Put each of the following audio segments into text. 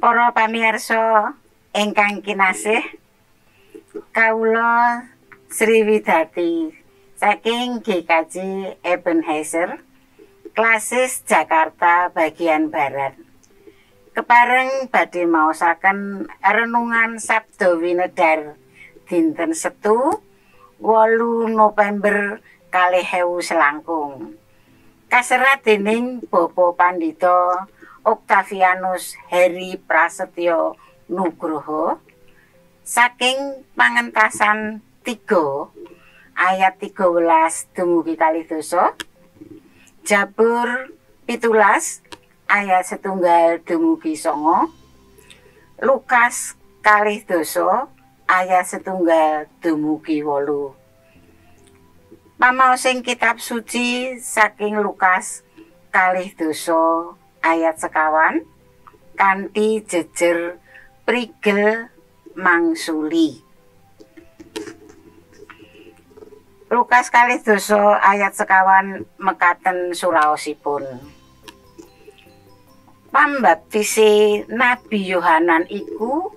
Para pamirsa ingkang kinasih, kawula Sri Widati saking GKJ Ebenhaezer, Klasis Jakarta bagian Barat. Kepareng badhe maosaken renungan Sabda Winedhar dinten Setu 8 November 2000 selangkung. Kaserat dening Bapak Pandita Oktavianus Heri Prasetyo Nugroho saking Pangentasan 3 ayat 13 dumugi 12, Jabur 17 ayat 1 dumugi 9, Lukas 12 ayat 1 dumugi 8. Pamaosing kitab suci saking Lukas 12 ayat 25 kanthi jejer prigel mangsuli. Lukas 12 ayat 25 mekaten suraosipun. Pambaptise Nabi Yohanan iku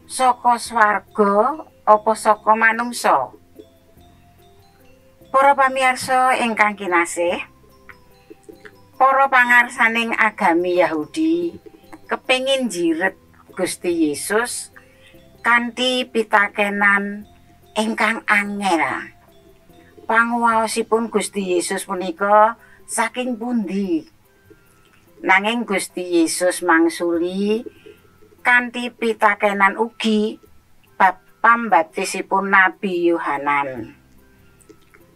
saka swarga apa saka manungsa? Para pamirsa ingkang kinasih, para pangarsaning agami Yahudi kepingin jiret Gusti Yesus kanthi pitakenan ingkang angel. Panguwaosipun Gusti Yesus punika saking pundi? Nanging Gusti Yesus mangsuli kanthi pitakenan ugi bab pambaptisipun Nabi Yohanan.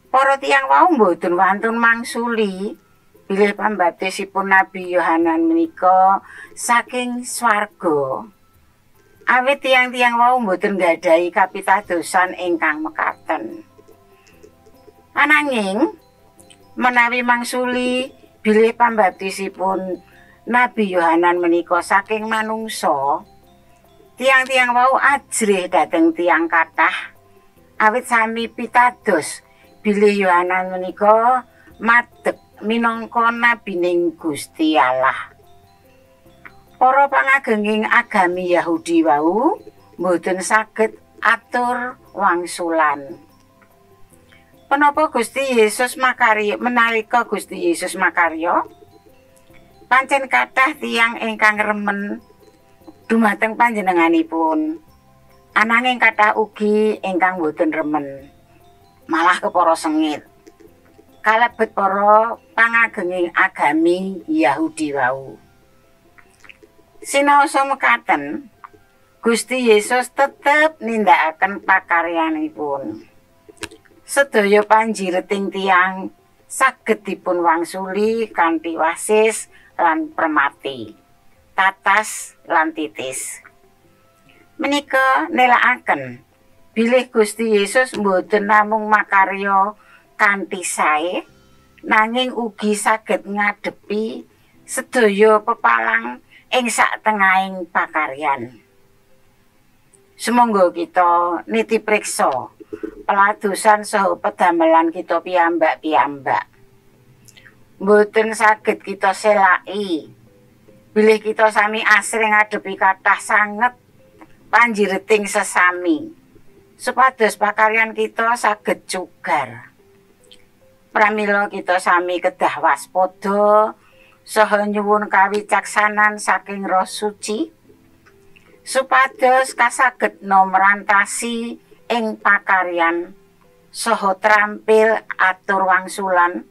Para tiyang wau mboten wantun mangsuli bilih pambaptisipun Nabi Yohanan menika saking swarga. Awit tiyang-tiyang wau mboten nggadahi kapitadosan ingkang mekaten. Ananging menawi mangsuli bilih pambaptisipun Nabi Yohanan menika saking manungsa, tiyang-tiyang wau ajrih dhateng tiyang kathah awit sami pitados bilih Yohanan menika madeg minangka nabining Gusti Allah. Para pangagenging agami Yahudi wau mboten saged atur wangsulan. Menapa Gusti Yesus makarya menalika Gusti Yesus makarya? Pancen kathah tiyang ingkang remen dumateng panjenenganipun. Ananging kathah ugi ingkang boten remen. Malah kepara sengit. Kalebet para pangagenging agami Yahudi wau. Sinaosa mekaten, Gusti Yesus tetep nindakaken pakaryanipun. Sedaya panjireting tiyang saged dipun wangsuli kanthi wasis lan permati, tatas lan titis. Menika nelakaken bilih Gusti Yesus mboten namung makarya kanthi sae, nanging ugi saged ngadepi sedaya pepalang ing satengahing pakaryan. Sumangga kita niti priksa peladosan saha pedamelan kita piyambak-piyambak. Mboten saged kita selaki bilih kita sami asring ngadepi kathah sanget panjireting sesami, supados pakaryan kita saged cugar. Pramila kita sami kedah waspada saha nyuwun kawicaksanan saking Roh Suci supados kasagedna mrantasi ing pakaryan saha trampil atur wangsulan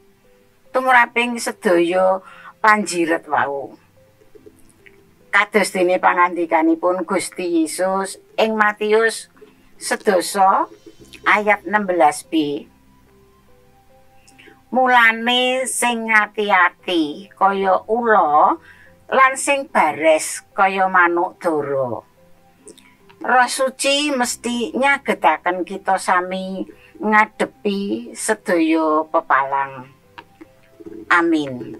tumraping sedaya panjiret wau. Kados dene pangandikanipun Gusti Yesus ing Matius 10 ayat 16b. Mulane sing ati-ati kaya ula lan sing bares kaya manuk dara. Roh Suci mesti nyagetaken kita sami ngadepi sedaya pepalang. Amin.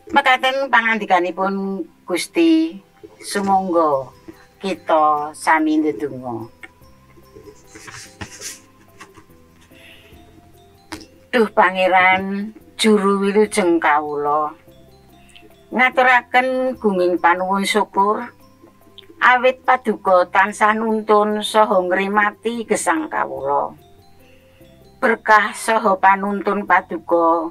Mekaten pangandikanipun Gusti, sumangga kita sami ndedonga. Duh Pangeran juru wilujeng kawula. Ngaturaken gunging panuwun syukur awit paduka tansah nuntun saha ngrimati gesang kawula. Berkah saha panuntun paduka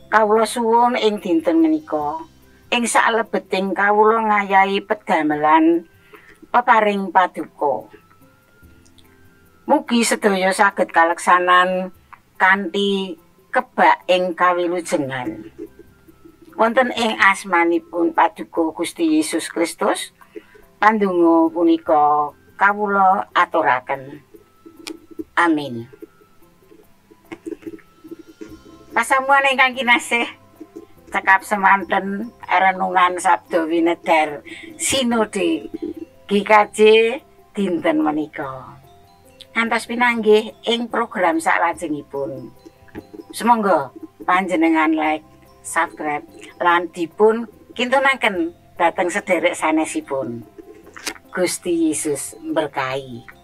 kawula suwun ing dinten menika ing saklebeting kawula ngayahi pedamelan peparing paduka. Mugi sedaya saged kaleksanan kanthi kebak ing kawilujengan. Wonten ing asmanipun Paduka Gusti Yesus Kristus, pandonga punika kawula aturaken. Amin. Pasamuan ingkang kinasih, cekap semanten renungan Sabda Winedhar Sinode GKJ dinten menika. Ngantos pinanggih ing program saklajengipun. Sumangga panjenengan like, subscribe lan dipun kintunaken dhateng sederek sanesipun. Gusti Yesus berkahi.